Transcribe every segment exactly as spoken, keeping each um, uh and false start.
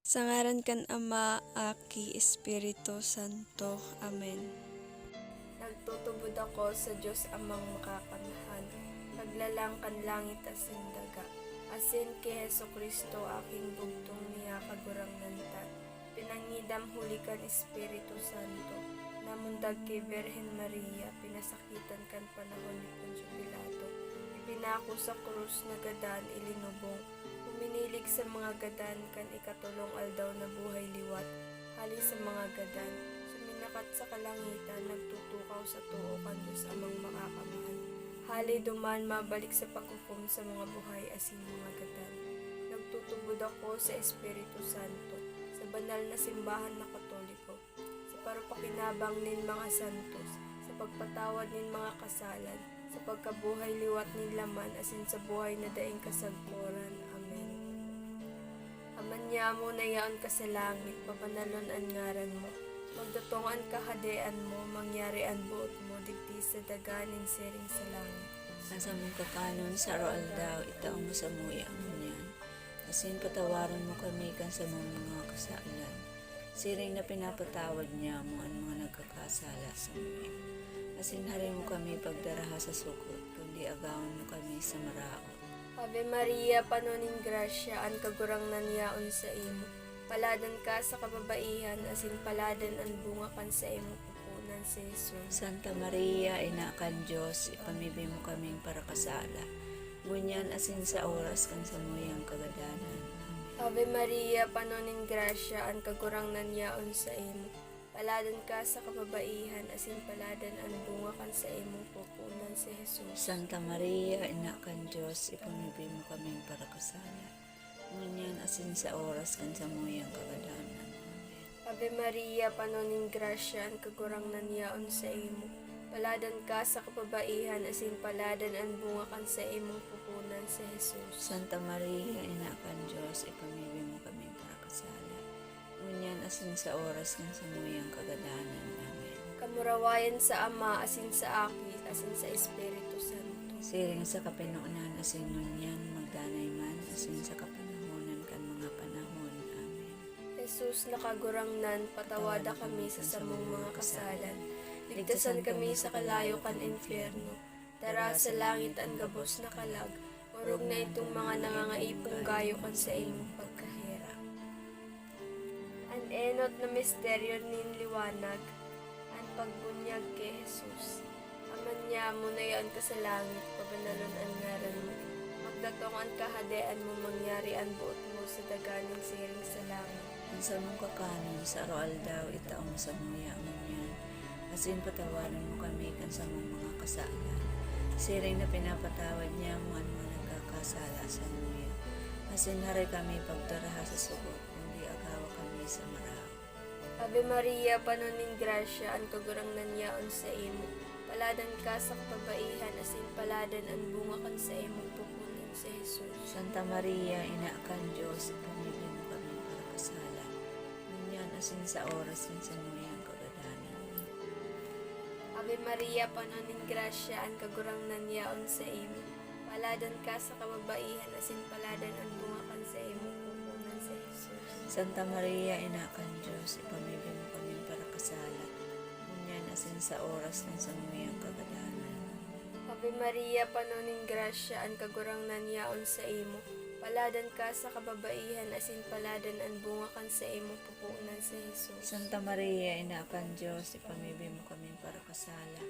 Sa ngaran kan Ama, Aki, Espiritu Santo. Amen. Nagtutubod ako sa Dios Amang Makakamhan, Kaglalang kan langit asin daga, asin ki Jesu-Cristo, aking bugtong niya Kagurangnan ta, pinangidam huli kan Espiritu Santo, namundag ki Birhen Maria, pinasakitan kan panahon ni Poncio Pilato, ipinako sa krus, nagadan, ilinubong, huminilig sa mga gadan, kan ikatolong aldaw nabuhay liwat hale sa mga gadan, suminakat sa kalangitan, nagtutukaw sa too kan Dios Amang Makakamhan. Hale duman, mabalik sa paghukom sa mga buhay asin mga gadan. Nagtutubod ako sa Espiritu Santo, sa banal na simbahan na Katoliko, sa parupakinabang nin mga santos, sa pagpatawad nin mga kasalan, sa pagkabuhay liwat nin laman asin sa buhay na daing kasagkoran. Amen. Ama niamo na yaon ka sa langit, pabanalon an ngaran mo. Magdatong an kahadean mo, mangyari an boot mo digdi sa daga nin siring sa langit. An samong kakanon sa aroaldaw, itao mo samuya ngunyan. Asin patawaron mo kami kan samong mga kasalan, siring na pinapatawad niamo an mga nagkakasala samuya. Asin hari mo kami pagdaraha sa sukot, kundi agawon mo kami sa maraot. Ave Maria, pano nin grasya, an Kagurangnan yaon saimo. Paladan ka sa kababaihan, asin paladan an bunga kan saimong pupunan, si Jesus. Santa Maria, Ina kan Dios, ipamibi mo kaming parakasala, ngunyan asin sa oras kan samuyang kagadanan. Amen. Ave Maria, pano nin grasya, an Kagurangnan yaon saimo. Paladan ka sa kababaihan, asin paladan an bunga kan saimong pupunan, si Jesus. Santa Maria, Ina kan Dios, ipamibi mo kaming parakasala, ngunyan asin sa oras kan samuyang kagadanan. Amen. Ave Maria, pano nin grasya, an Kagurangnan yaon saimo. Paladan ka sa kababaihan, asin paladan an bunga kan saimong pupunan, si Jesus. Santa Maria, Ina kan Dios, ipamibi mo kaming parakasala, ngunyan asin sa oras kan samuyang kagadanan. Amen. Kamurawayan sa Ama, asin sa Aki, asin sa Espiritu Santo. Siring sa kapinonan, asin ngunyan, magdanay man, asin sa kapanahonan kan mga panahon. Amen. Jesus na Kagurangnan, patawada kami sa samong mga kasalan. Ligtasan kami sa kalayo kan impyerno. Dara sa langit an gabos na kalag, orog na itong mga nangangaipon gayo kan saimong pagkaherak. An enot na misteryo nin liwanag, an pagbunyag ki Jesus. Ama niamo na yaon ka sa langit, pabanalon an ngaran mo. Magdatong an kahadean mo, mangyari an boot mo sa daga nin siring sa langit. An samong kakanon sa aroaldaw, itao mo samuya ngunyan, asin patawaron mo kami kan samong mga kasalan, siring na pinapatawad niamo an mga nagkakasala samuya. Asin hari kami pagdaraha sa sukot, kundi agawa kami sa maraot. Ave Maria, pano nin grasya, an Kagurangnan yaon saimo. Paladan ka sa kababaihan, asin paladan an bunga kan saimong pupunan, si Jesus. Santa Maria, Ina kan Dios, ipamibi mo kaming parakasala, ngunyan asin sa oras kan samuyang kagadanan. Ave Maria, pano nin grasya, an Kagurangnan yaon saimo. Paladan ka sa kababaihan, asin paladan an bunga kan saimong pupunan, si Jesus. Santa Maria, Ina kan Dios, ipamibi mo kaming parakasala, ngunyan asin sa oras kan samuyang kagadanan. Ave Maria, pano nin grasya, an Kagurangnan yaon saimo. Paladan ka sa kababaihan, asin paladan an bunga kan saimong pupunan, si Jesus. Santa Maria, Ina kan Dios, ipamibi mo kaming parakasala,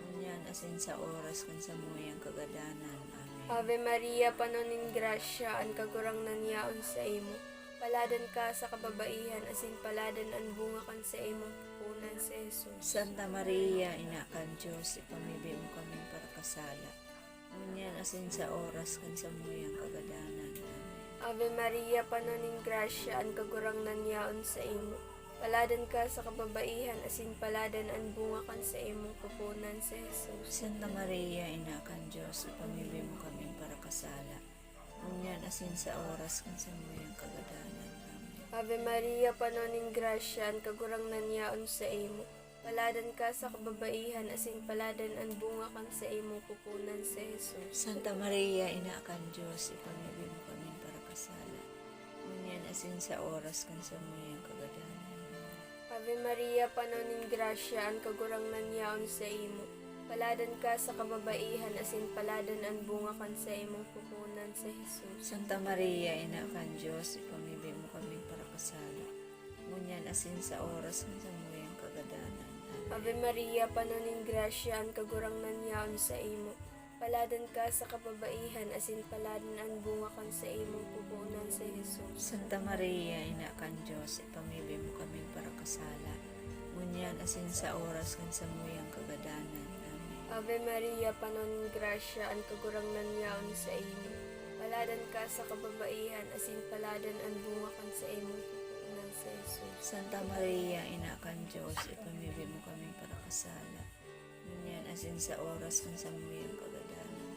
ngunyan asin sa oras kan samuyang kagadanan. Amen. Ave Maria, pano nin grasya, an Kagurangnan yaon saimo. Paladan ka sa kababaihan, asin paladan an bunga kan saimong pupunan, si Jesus. Santa Maria, Ina kan Dios, ipamibi mo kaming parakasala, ngunyan asin sa oras kan samuyang kagadanan. Amen. Ave Maria, pano nin grasya, an Kagurangnan yaon saimo. Paladan ka sa kababaihan, asin paladan an bunga kan saimong pupunan, si Jesus. Santa Maria, Ina kan Dios, ipamibi mo kaming parakasala, ngunyan asin sa oras kan samuyang kagadanan. Amen. Ave Maria, pano nin grasya, an Kagurangnan yaon saimo. Paladan ka sa kababaihan, asin paladan an bunga kan saimong pupunan, si Jesus. Santa Maria, Ina kan Dios, ipamibi mo kaming parakasala, ngunyan asin sa oras kan samuyang kagadanan. Ave Maria, pano nin grasya, an Kagurangnan yaon saimo. Paladan ka sa kababaihan, asin paladan an bunga kan saimong pupunan, si Jesus. Santa Maria, Ina kan Dios, ipamibi mo kaming parakasala, ngunyan asin sa oras kan samuyang kagadanan. Amen. Ave Maria, pano nin grasya, an Kagurangnan yaon saimo. Paladan ka sa kababaihan, asin paladan an bunga kan saimong pupunan, si Jesus. Santa Maria, Ina kan Dios, ipamibi mo kaming parakasala, ngunyan asin sa oras kan samuyang kagadanan. Amen. Ave Maria, pano nin grasya, an Kagurangnan yaon saimo. Paladan ka sa kababaihan, asin paladan an bunga kan saimong pupunan, si Jesus. Santa Maria, Ina kan Dios, ipamibi mo kaming parakasala, ngunyan asin sa oras kan samuyang kagadanan.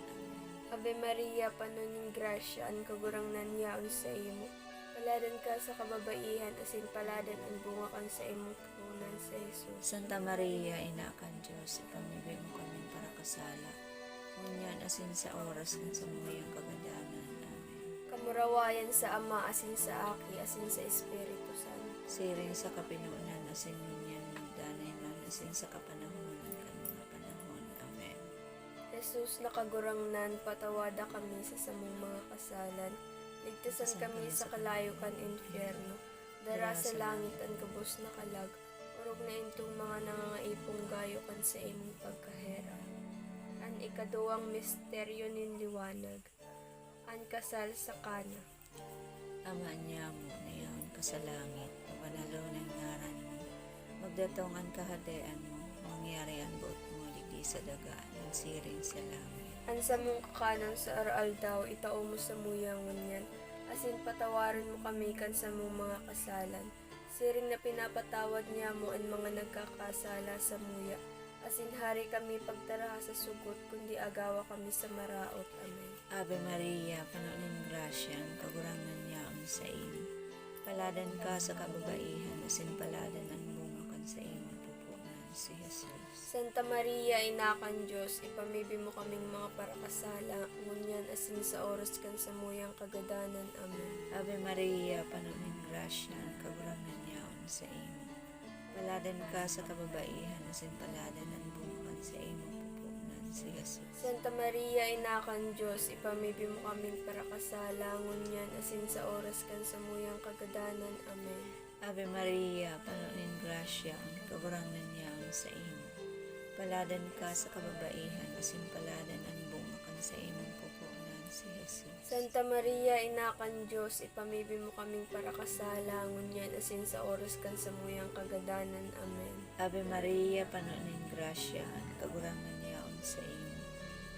Amen. Ave Maria, pano nin grasya, an Kagurangnan yaon saimo. Paladan ka sa kababaihan, asin paladan an bunga kan saimong pupunan, si Jesus. Santa Maria, Ina kan Dios, ipamibi mo kaming parakasala, ngunyan asin sa oras kan samuyang kagadanan. Amen. Kamurawayan sa Ama, asin sa Aki, asin sa Espiritu Santo. Siring sa kapinonan, asin ngunyan, magdanay man, asin sa kapanahonan kan mga panahon. Amen. Jesus na Kagurangnan, patawada kami sa samong mga kasalan, ligtasan kami sa kalayo kan impyerno, dara sa langit an gabos na kalag, orog na intong mga nangangaipo gayo kan saimong pagkaherak. An ikaduwang misteryo nin liwanag, an kasal sa Cana. Ama nyamo na yaon ka sa langit, mabanalon an ngaran mo. Magdatong an kahadean mo, mangyari an boot mo digdi sa daga, nagsiring sa langit. An samong kakanon sa aroaldaw, itao mo samuya ngunyan, asin patawaron mo kami kan samong mga kasalan, siring na pinapatawad nyamo an mga nagkakasala samuya. Asin hari kami pagtaraha sa sugot, kundi agawa kami sa maraot. Amen. Ave Maria, puno nin grasya, an Kagurangnan yaon saimo. Paladan ka sa kababaihan, asin paladan an bunga kan saimong pupo na si Jesus. Santa Maria, Ina kan Dios, ipamibi mo kaming mga parakasala, ngunyan asin sa oras kan samuyang kagadanan. Amen. Ave Maria, puno nin grasya, an Kagurangnan yaon saimo. Paladan ka sa kababaihan, asin paladan an bunga kan saimong pupo na si Jesus. Santa Maria, Ina kan Dios, ipamibi mo kaming parakasala, ngunyan asin sa oras kan samuyang kagadanan. Amen. Ave Maria, puno nin grasya, an Kagurangnan yaon saimo. Paladan ka sa kababaihan, asin paladan an bunga kan saimong pupo na si Jesus. Santa Maria, Ina kan Dios, ipamibi mo kaming parakasala, ngunyan asin sa oras kan samuyang kagadanan. Amen. Ave Maria, puno nin grasya, an Kagurangnan yaon saimo.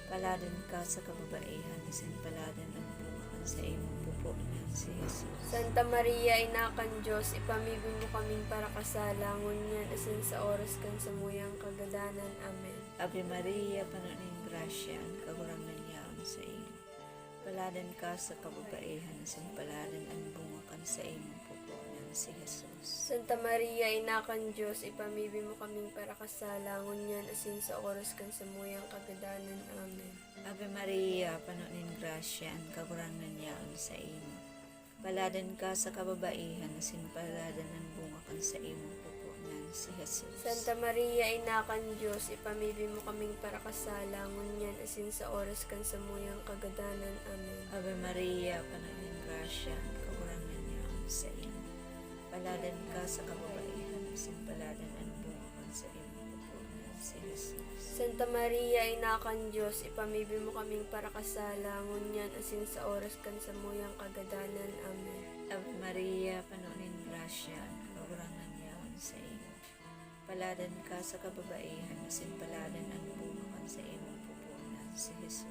Paladan ka sa kababaihan, asin paladan an bunga kan saimong pupo na si Jesus. Santa Maria, Ina kan Dios, ipamibi mo kaming parakasala, ngunyan asin sa oras kan samuyang kagadanan. Amen. Ave Maria, puno nin grasya, an Kagurangnan yaon saimo. Paladan ka sa kababaihan, asin paladan an bunga kan saimong pupo na si Jesus. Santa Maria, Ina kan Dios, ipamibi mo kaming parakasala, ngunyan asin sa oras kan samuyang kagadanan. Amen. Ave Maria, puno nin grasya, an Kagurangnan yaon saimo. Paladan ka sa kababaihan, asin paladan an bunga kan saimong pupo na si Jesus. Santa Maria, Ina kan Dios, ipamibi mo kaming parakasala, ngunyan asin sa oras kan samuyang kagadanan. Amen. Ave Maria, puno nin grasya, an Kagurangnan yaon saimo. Paladan ka sa kababaihan, asin paladan an bunga kan saimong pupo na si Jesus. Santa Maria, Ina kan Dios, ipamibi mo kaming parakasala, ngunyan asin sa oras kan samuyang kagadanan. Amen. Ave Maria, puno nin grasya, an Kagurangnan yaon saimo. Paladan ka sa kababaihan, asin paladan an bunga kan saimong pupo na si Jesus.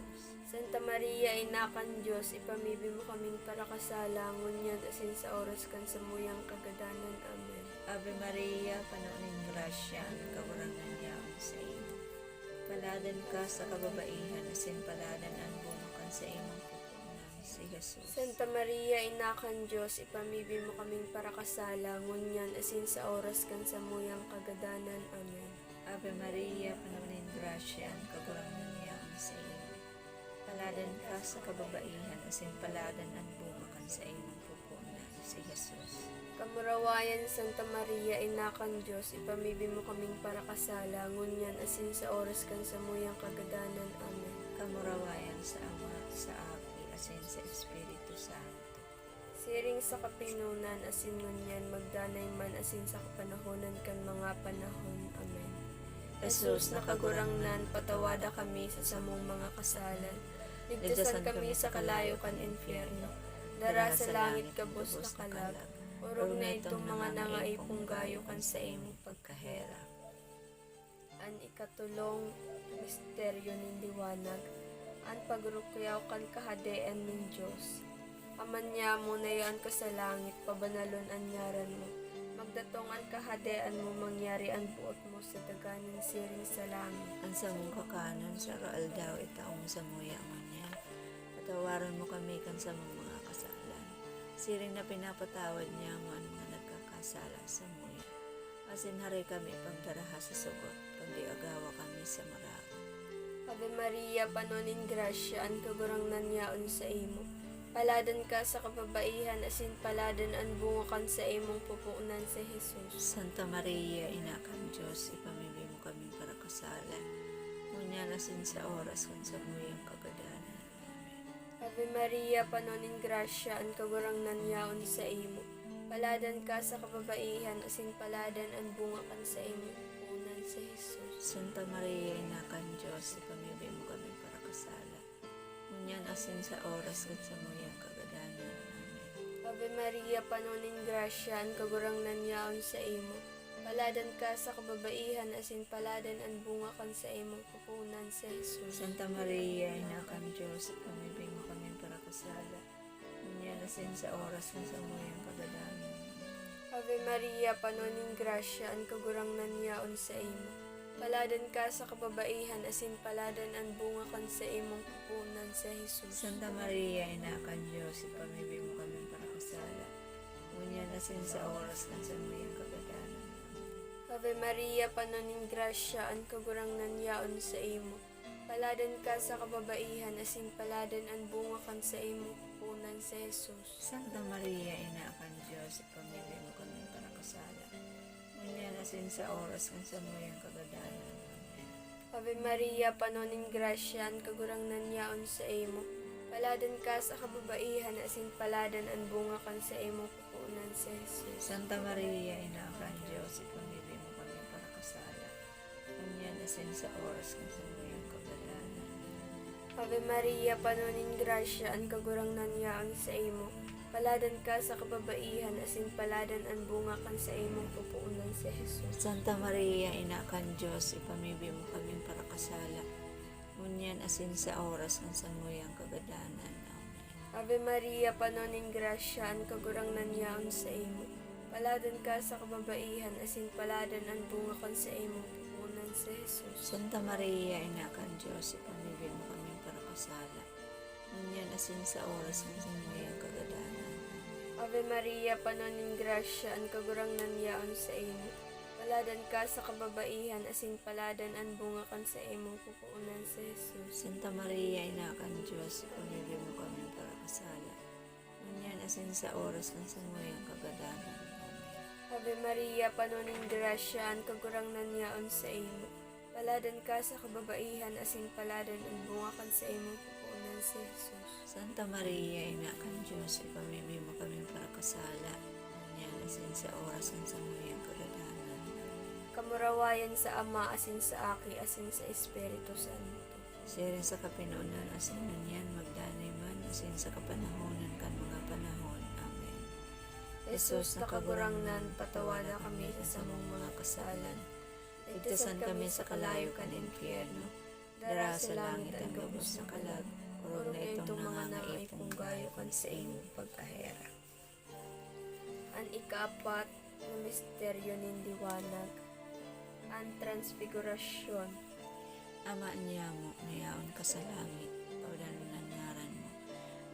Santa Maria, Ina kan Dios, ipamibi mo kaming parakasala, ngunyan asin sa oras kan samuyang kagadanan. Amen. Ave Maria, puno nin grasya, an Kagurangnan yaon saimo. Paladan ka sa kababaihan, asin paladan an bunga kan saimong pupo na si Jesus. Santa Maria, Ina kan Dios, ipamibi mo kaming parakasala, ngunyan asin sa oras kan samuyang kagadanan. Amen. Ave Maria, puno nin grasya, an Kagurangnan yaon saimo. Paladan ka sa kababaihan, asin paladan an bunga kan saimong pupo na si Jesus. Kamurawayan, Santa Maria, Ina kan Dios, ipamibi mo kaming parakasala, ngunyan asin sa oras kan samuyang kagadanan. Amen. Kamurawayan sa Ama, sa Aki, asin sa Espiritu Santo. Siring sa kapinonan, asin ngunyan, magdanay man, asin sa kapanahonan kan mga panahon. Amen. Jesus na Kagurangnan, patawada kami sa samong mga kasalan. Ligtasan kami sa kalayo kan impyerno. Dara sa langit gabos na kalag, orog na itong mga nangaipong gayo kan saimong pagkaherak. An ikatolong misteryo nin liwanag, an pagrukyaw kan Kahadean nin Dios. Ama niamo na iyo an ka sa langit, pabanalon an ngaran mo. Magdatong an Kahadean mo, mangyari an boot mo sa daga nin siring sa langit. An samong kakanon sa aldaw itao mo samuya ngunyan. Patawaran mo kami kan samong mga kasalan, siring na pinapatawad niamo an mga nagkakasala samuya. Asin hare kami pagdaraha sa sugot, kundi agawa kami sa maraot. Ave Maria, pano nin grasya, an Kagurangnan yaon saimo. Paladan ka sa kababaihan, asin paladan an bunga kan saimong pupuonan, si Jesus. Santa Maria, Ina kan Dios, ipamibi mo kaming parakasala, ngunyan asin sa oras kan samuyang kagadanan. Amen. Ave Maria, pano nin grasya, an Kagurangnan yaon saimo. Paladan ka sa kababaihan, asin paladan an bunga kan saimong pupuonan, si Jesus. Santa Maria, Ina kan Dios, ipamibi mo kaming parakasala, ngunyan asin sa oras kan samuyang kagadanan. Amen. Ave Maria, pano nin grasya, an Kagurangnan yaon saimo. Paladan ka sa kababaihan, asin paladan an bunga kan saimong pupuonan, si Jesus. Santa Maria, Ina kan Dios, ipamibi mo kaming parakasala, ngunyan asin sa oras kan samuyang kagadanan. Amen. Ave Maria, pano nin grasya, an Kagurangnan yaon saimo. Paladan ka sa kababaihan, asin paladan an bunga kan saimong pupuonan, si Jesus. Santa Maria, Ina kan Dios, ipamibi mo kaming parakasala, ngunyan asin sa oras kan samuyang kagadanan. Amen. Ave Maria, pano nin grasya, an Kagurangnan yaon saimo. Paladan ka sa kababaihan, asin paladan an bunga kan saimong pupuonan, si Jesus. Santa Maria, Ina kan Dios, ipamibi mo kaming parakasala, ngunyan asin sa oras kan samuyang kagadanan. Amen. Ave Maria, pano nin grasya, an Kagurangnan yaon saimo. Paladan ka sa kababaihan, asin paladan an bunga kan saimong pupuonan, si Jesus. Santa Maria, Ina kan Dios, ipamibi mo kaming parakasala, ngunyan asin sa oras kan samuyang kagadanan. Ave Maria, pano nin grasya, an Kagurangnan yaon saimo. Paladan ka sa kababaihan, asin paladan an bunga kan saimong pupuonan, si Jesus. Santa Maria, Ina kan Dios, ipamibi mo kaming parakasala, ngunyan asin sa oras kan samuyang kagadanan. Amen. Ave Maria, pano nin grasya, an Kagurangnan yaon saimo. Paladan ka sa kababaihan, asin paladan an bunga kan saimong pupuonan, si Jesus. Santa Maria, Ina kan Dios, ipamibi mo kaming parakasala, ngunyan asin sa oras kan samuyang kagadanan. Amen. Ave Maria, pano nin grasya, an Kagurangnan yaon saimo. Paladan ka sa kababaihan, asin paladan an bunga kan saimong pupuonan, si Jesus. Santa Maria, Ina kan Dios, ipamibi mo kaming parakasala, ngunyan asin sa oras kan samuyang kagadanan. Amen. Ave Maria, pano nin grasya, an Kagurangnan yaon saimo. Paladan ka sa kababaihan, asin paladan an bunga kan saimong pupuonan, si Jesus. Santa Maria, Ina kan Dios, ipamibi mo kaming parakasala, ngunyan asin sa oras kan samuyang kagadanan. Amen. Kamurawayan sa Ama, asin sa Aki, asin sa Espiritu Santo. Siring sa kapinonan, asin ngunyan, magdanay man, asin sa kapanahonan kan mga panahon. Amen. Jesus na Kagurangnan, patawada kami sa samong mga kasalan. Ligtasan kami sa kalayo kan impyerno. Dara sa langit an gabos na kalag, orog na itong mga nangaipong gayo kan saimong pagkaherak. An ikaapat na misteryo nin liwanag, an Transfigurasyon. Ama niamo na yaon ka sa langit, pabanalon an ngaran mo.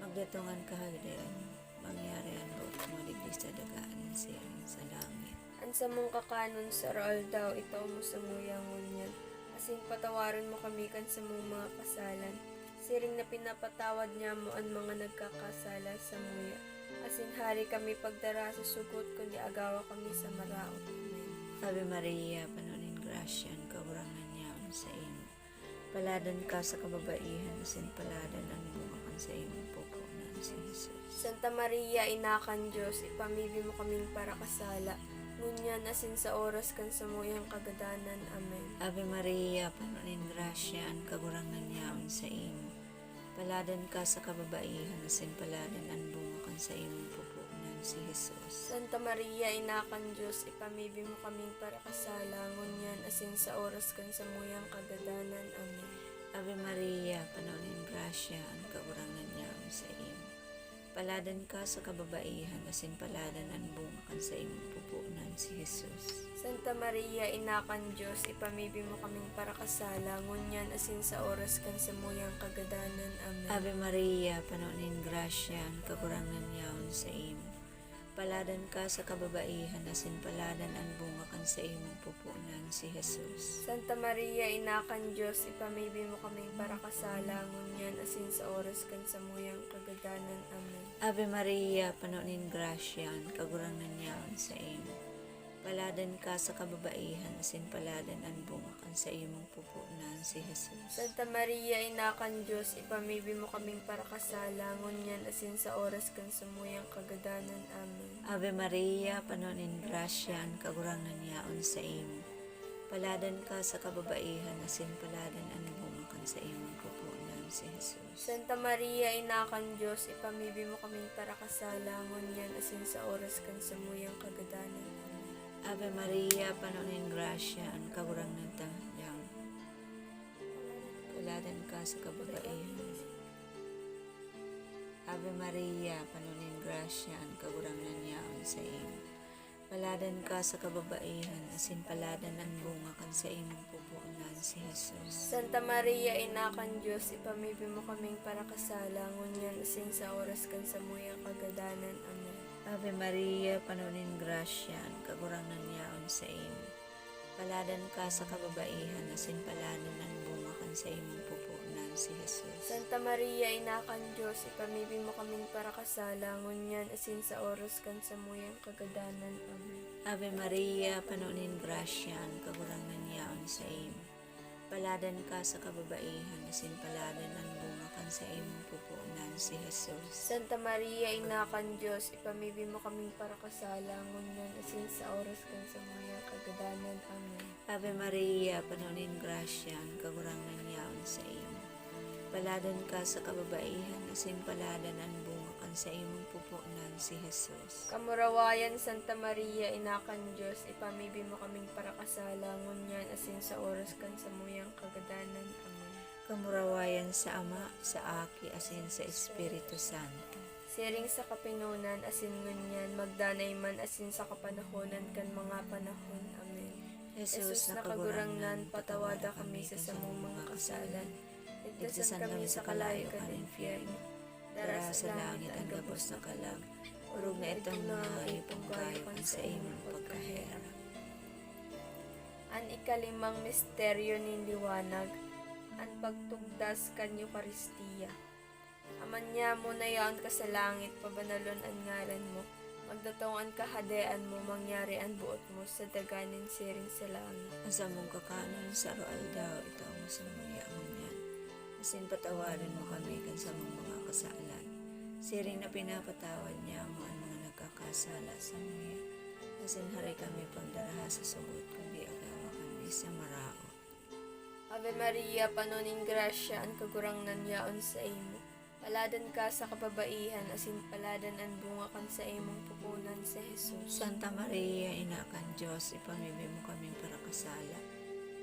Magdatong an Kahadean mo, mangyari an boot mo digdi sa daga asin sa langit. An samong kakanon sa aroaldaw itao mo samuya ngunyan, asin patawaron mo kami kan samong mga kasalan, siring na pinapatawad niamo an mga nagkakasala samuya. Asin hale kami pagdara sa sugot, kundi agawa kami sa maraot. Amen. Ave Maria, puno nin grasya, an Kagurangnan yaon saimo. Paladan ka sa kababaihan, asin paladan an bunga kan saimong pupo na si Jesus. Santa Maria, Ina kan Dios, ipamibi mo kaming parakasala, ngunyan asin sa oras kan samuyang kagadanan. Amen. Ave Maria, puno nin grasya, an Kagurangnan yaon saimo. Paladan ka sa kababaihan, asin paladan an bunga kan saimong pupo na si Jesus. Santa Maria, Ina kan Dios, ipamibi mo kaming parakasala, ngunyan asin sa oras kan samuyang kagadanan. Amen. Ave Maria, puno nin grasya, an Kagurangnan yaon saimo. Paladan ka sa kababaihan, asin paladan an bunga kan saimong pupo na si Jesus. Santa Maria, Ina kan Dios, ipamibi mo kaming parakasala, ngunyan asin sa oras kan samuyang kagadanan. Amen. Ave Maria, puno nin grasya, an Kagurangnan yaon saimo. Paladan ka sa kababaihan, asin paladan an bunga kan saimong pupo na si Jesus. Santa Maria, Ina kan Dios, ipamibi mo kaming parakasala, ngunyan asin sa oras kan samuyang kagadanan. Amen. Ave Maria, puno nin grasya, an Kagurangnan yaon saimo. Paladan ka sa kababaihan, asin paladan an bunga kan saimong pupo na si Jesus. Santa Maria, Ina kan Dios, ipamibi mo kaming parakasala, ngunyan asin sa oras kan samuyang kagadanan. Amen. Ave Maria, puno nin grasya, an Kagurangnan yaon saimo. Paladan ka sa kababaihan, asin paladan an bunga kan saimong pupo na si Jesus. Santa Maria, Ina kan Dios, ipamibi mo kaming parakasala, ngunyan asin sa oras kan samuyang kagadanan. Amen. Ave Maria, puno nin grasya, an Kagurangnan yaon. Paladan ka sa kababaihan. Ave Maria, puno nin grasya, an Kagurangnan yaon saimo. Paladan ka sa kababaihan, asin paladan an bunga kan saimong pupo na si Jesus. Santa Maria, Ina kan Dios, ipamibi mo kaming parakasala, ngunyan asin sa oras kan samuyang kagadanan. Amen. Ave Maria, puno nin grasya, an Kagurangnan yaon saimo. Paladan ka sa kababaihan, asin paladan an bunga kan saimong pupo na si Jesus. Santa Maria, Ina kan Dios, ipamibi mo kaming parakasala, ngunyan asin sa oras kan samuyang kagadanan. Amen. Ave Maria, puno nin grasya, an Kagurangnan yaon saimo. Paladan ka sa kababaihan, asin paladan an bunga kan saimong pupo na si Jesus. Santa Maria, Ina kan Dios, ipamibi mo kaming parakasala, ngunyan asin sa oras kan samuyang kagadanan. Amen. Ave Maria, puno nin grasya, an Kagurangnan yaon saimo. Paladan ka sa kababaihan, asin paladan an bunga kan saimong pupo na si Jesus. Kamurawayan, Santa Maria, Ina kan Dios, ipamibi mo kaming parakasala, ngunyan asin sa oras kan samuyang kagadanan. Amen. Kamurawayan sa Ama, sa Aki, asin sa Espiritu Santo. Siring sa kapinonan, asin ngunyan, magdanay man, asin sa kapanahonan kan mga panahon. Amen. Jesus na Kagurangnan, patawada kami sa samong mga kasalan. Ligtasan kami sa kalayo kan impyerno. Dara sa langit an gabos na kalag, orog na itong mga ipong kayo kan saimong pagkaherak. An ikalimang misteryo nin liwanag, an pagtugdas kan Eukaristia. Ama nyamo na yaon ka sa langit, pabanalon an ngaran mo. Magdatong an kahadean mo, mangyari an boot mo sa daga nin siring sa langit. An samong kakanon sa aroaldaw, itao mo samuya ngunyan. Asin patawadon mo kami kan samong mga kasalan, siring na pinapatawad nyamo an mga nagkakasala samuya. Asin hale kami pagdaraha sa sugot, kundi agawa kami sa maraot. Ave Maria, pano nin grasya, an Kagurangnan yaon saimo. Paladan ka sa kababaihan, asin paladan an bunga kan saimong pupunan, si Jesus. Santa Maria, Ina kan Dios, ipamibi mo kaming parakasala,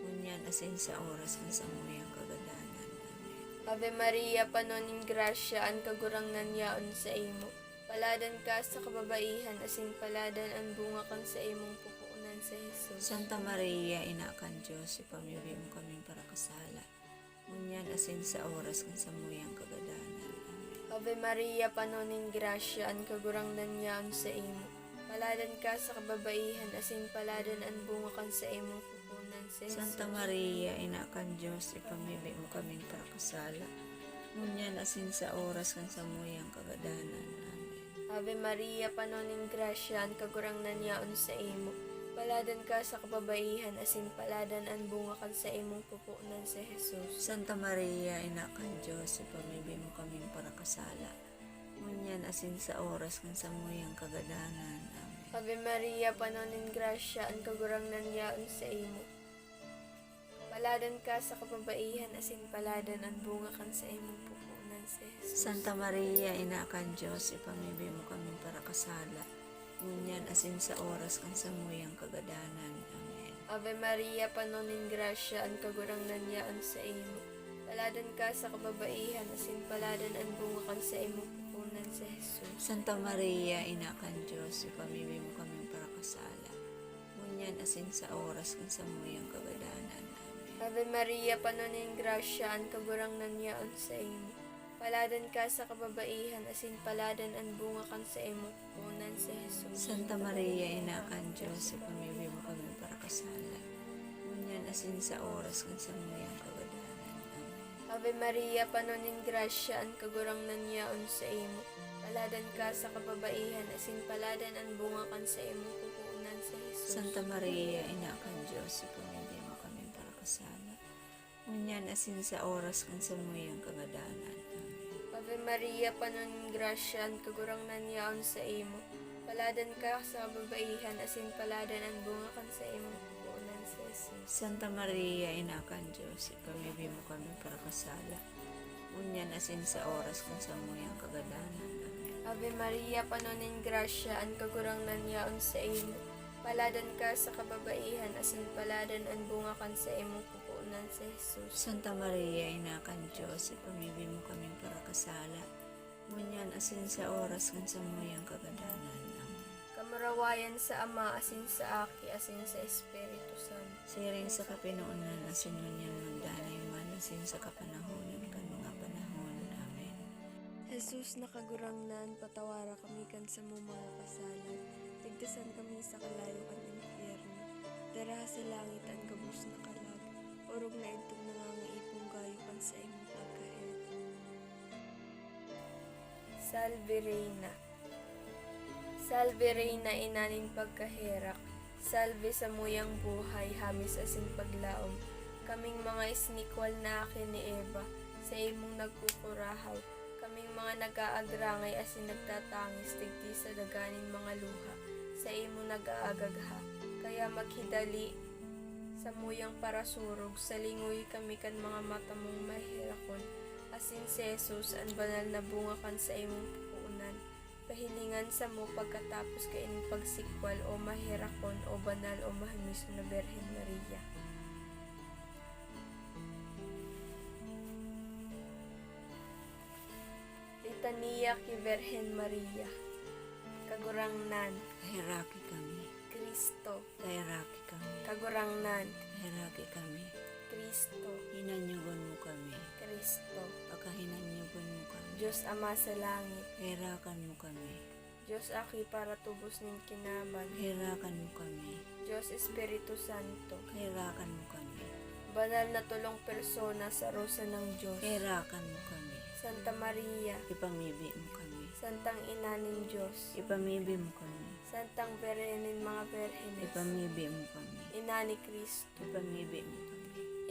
ngunyan asin sa oras kan samuyang kagadanan. Amen. Ave Maria, pano nin grasya, an Kagurangnan yaon saimo. Paladan ka sa kababaihan, asin paladan an bunga kan saimong pupunan, si Jesus. Santa Maria, Ina kan Dios, ipamibi mo kaming parakasala, ngunyan asin sa oras kan samuyang kagadanan. Amen. Ave Maria, pano nin grasya, an Kagurangnan yaon saimo. Paladan ka sa kababaihan, asin paladan an bunga kan saimong pupunan, si Jesus. Santa Maria, Ina kan Dios, ipamibi mo kaming parakasala, ngunyan asin sa oras kan samuyang kagadanan. Amen. Ave Maria, pano nin grasya, an Kagurangnan yaon saimo. Paladan ka sa kababaihan, asin paladan an bunga kan saimong pupo na si Jesus. Santa Maria, Ina kan Dios, ipamibi mo kaming parakasala, ngunyan asin sa oras kan samuyang kagadanan. Amen. Ave Maria, pano nin grasya, an Kagurangnan yaon saimo. Paladan ka sa kababaihan, asin paladan an bunga kan saimong pupo na si Jesus. Santa Maria, Ina kan Dios, ipamibi mo kaming parakasala, ngunyan asin sa oras kan samuyang kagadanan. Amen. Ave Maria, pano nin grasya, an Kagurangnan yaon saimo. Paladan ka sa kababaihan, asin paladan an bunga kan saimong pupo na si Jesus. Santa Maria, Ina kan Dios, ipamibi mo kaming parakasala, ngunyan asin sa oras kan samuyang kagadanan. Amen. Ave Maria, pano nin grasya, an Kagurangnan yaon saimo. Paladan ka sa kababaihan, asin paladan an bunga kan saimong pupo na si Jesus. Santa Maria, Ina kan Dios, ipamibi mo kaming parakasala, ngunyan asin sa oras kan samuyang kagadanan. Amen. Ave Maria, pano nin grasya, an Kagurangnan yaon saimo. Paladan ka sa kababaihan, asin paladan an bunga kan saimong pupo na si Jesus. Santa Maria, Ina kan Dios, ipamibi mo kaming parakasala, ngunyan asin sa oras kan samuyang kagadanan. Amen. Ave Maria, pano nin grasya, an Kagurangnan yaon saimo. Paladan ka sa kababaihan, asin paladan an bunga kan saimong pupo na si Jesus. Santa Maria, Ina kan Dios, ipamibi mo kaming parakasala, ngunyan asin sa oras kan samuyang kagadanan. Amen. Ave Maria, pano nin grasya, an Kagurangnan yaon saimo. Paladan ka sa kababaihan, asin paladan an bunga kan saimong pupo na si Jesus. Santa Maria, Ina kan Dios, ipamibi mo kaming parakasala, ngunyan asin sa oras kan samuyang kagadanan. Amen. Kamurawayan sa Ama, asin sa Aki, asin sa Espiritu Santo. Siring sa kapinonan, asin ngunyan magdanay man, asin sa kapanahonan kan mga panahon. Amen. Jesus na Kagurangnan, patawara kami kan samong mga kasalan, tigtasan kami sa kalayo kan impyerno, daraha sa langit an gabos na kalag, orog na idtong nangangaipo gayo kan saimong pagkaherak. Salve, Reina. Salve, Reina, ina nin pagkaherak. Salve, samuyang buhay, hamis asin paglaom. Kaming mga isinikwal na aki ni Eva, saimong nagkukurahaw. Kaming mga nag-aagrangay asin nagtatangis digdi sa daga nin mga luha, saimo nag-aagagha. Kaya maghidali, samuyang parasurog, salingoyi kami kan mga mata mong maherakon, asin si Jesus, an banal na bunga kan saimong pupuonan. Pahilingan samo pagkatapos kaining pagsikwal, o maherakon, o banal, o mahimison na Birhen Maria. Litania ki Birhen Maria. Kagurangnan. Heraki kami. Cristo. Kaheraki kami. Kagurangnan. Kaheraki kami. Cristo. Hinanyogon mo kami. Cristo. Pakahinanyogon mo kami. Dios Ama sa langit. Kaherakan mo kami. Dios Aki para tubos nin kinaban. Kaherakan mo kami. Dios Espiritu Santo. Kaherakan mo kami. Banal na tolong persona sa rosa ng Dios. Kaherakan mo kami. Santa Maria. Ipamibi mo kami. Santang Ina nin Dios. Ipamibi mo kami. Santang Birhen nin mga Birhenes. Ipamibi mo kami. Ina ni Cristo. Ipamibi mo kami.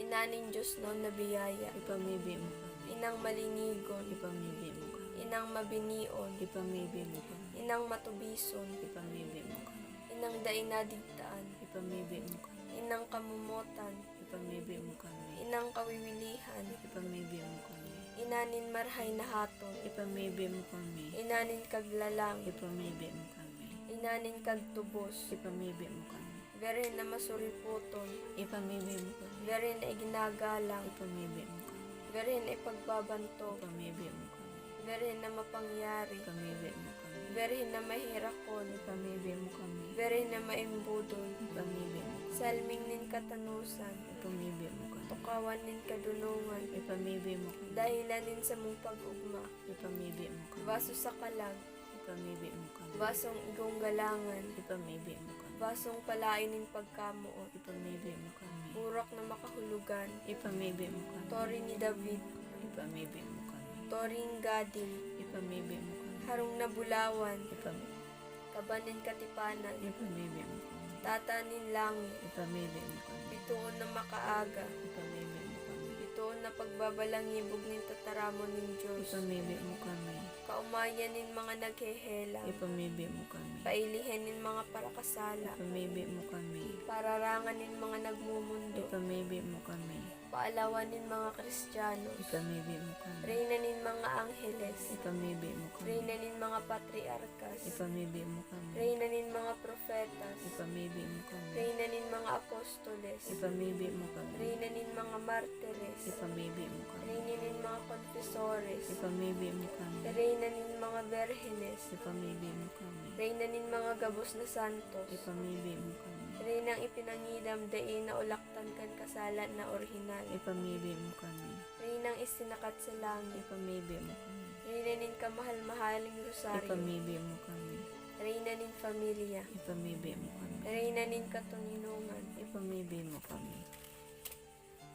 Ina nin Dios noon na biyaya. Ipamibi mo kami. Inang malinigon. Ipamibi mo kami. Inang mabinion. Ipamibi mo kami. Inang matubison. Ipamibi mo kami. Inang dai nadigtaan. Ipamibi mo kami. Inang kamomotan. Ipamibi mo kami. Inang kawiwilihan. Ipamibi mo kami. Ina nin marahay na hatod. Ipamibi mo kami. Ina nin kaglalang. Ipamibi mo kami. Ina nin kagtubos. Ipamibi mo kami. Birhen na masuripoton. Ipamibi mo kami. Birhen na iginagalang. Ipamibi mo kami. Birhen na ipagbabantog. Ipamibi mo kami. Birhen na mapangyari. Ipamibi mo kami. Birhen na maherakon. Ipamibi mo kami. Birhen na maimbodon. Ipamibi mo kami. Salming nin katanosan. Ipamibi mo kami. Tukawan nin kadonongan. Ipamibi mo kami. Dahelan nin samong pag-ogma. Ipamibi mo kami. Baso sa kalag. Ipamibi mo kami. Basong igong galangan. Ipamibi mo kami. Basong palaen nin pagkamoot. Ipamibi mo kami. Urak na makahulugan. Ipamibi mo kami. Tore ni David. Ipamibi mo kami. Tore nin gading. Ipamibi mo kami. Harong na bulawan, Ipami- kaban nin katipanan, Ipamibi mo kami. Tata nin langit, Ipamibi mo kami. bitoon na makaaga, Ipamibi mo kami. bitoon na pagbabalangibog nin tataramon nin Dios, Ipamibi mo kami. kaomayan nin mga naghehelang, Ipamibi mo kami. pailihen nin mga parakasala, Ipamibi mo kami. pararangan nin mga nagmumundo, Ipamibi mo kami. paalawan nin mga Kristiyanos, Ipamibi mo kami. Reyna nin mga angheles, Ipamibi mo kami. Reyna nin mga patriarkas, Ipamibi mo kami. Reyna nin mga propetas, Ipamibi mo kami. Reyna nin mga apostoles, Ipamibi mo kami. Reyna nin mga martires, Ipamibi mo kami. Reyna nin mga konfesores, Ipamibi mo kami. Reyna nin mga berhenes, Ipamibi mo kami. Reyna nin mga gabos na santos, Ipamibi mo kami. Reynang ipinangidam dai naulaktan kan kasalan na orihinal, Ipamibi mo kami. Reynang isinakat sa langit, Ipamibi mo kami. Reyna nin kamahal-mahaling rosaryo, Ipamibi mo kami. Reyna nin familia, Ipamibi mo kami. Reyna nin katoninongan, Ipamibi mo kami.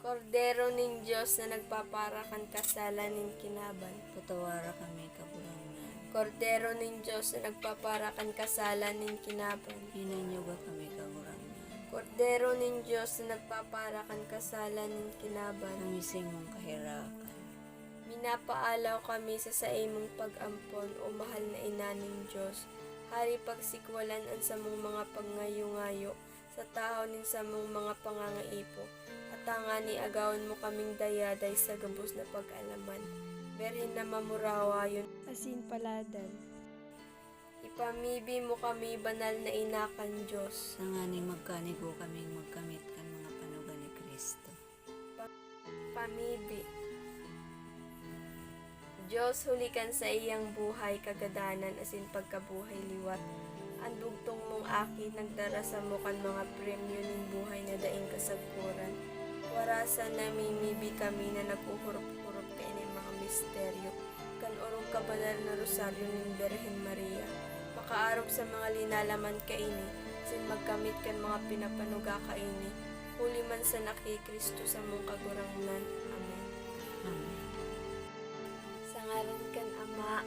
Kordero nin Dios na nagpapara kan kasalan nin kinaban, Patawara kami, Kagurangnan. Kordero nin Dios na nagpapara kan kasalan nin kinaban, Hinanyuga kami, Kagurangnan. Kordero nin Dios na nagpapara kan kasalan nin kinaban, Tangising mong kaherakan. Minapaalaw kami sa saimong pag-ampon, O mahal na Ina nin Dios. Hari, pagsikwalan an samong mga pagngayo-ngayo sa tahaw nin samong mga pangangaipo, at tangani agawon mo kaming dayaday sa gabos na pag-alaman, Birhen na mamurawayon asin paladan. Ipamibi mo kami, Banal na Ina kan Dios. Tanganing magkanigo kaming magkamit kan mga panuga ni Cristo. Pamibi. Dios, huli kan saiyang buhay kagadanan asin pagkabuhay liwat, an bugtong mong Aki nagdara samo kan mga premyo nin buhay na daing kasagkoran. Warasan namimibi kami na nag-uhurop-hurop kaining mga misteryo kan orog kabanal na Rosaryo nin Birhen Maria, makaarog sa mga linalaman kaini, asin magkamit kan mga pinapanuga kaini, huli man sa naki Cristo samong Kagurangnan. Amen. Amen. Sa ngaran kan Ama,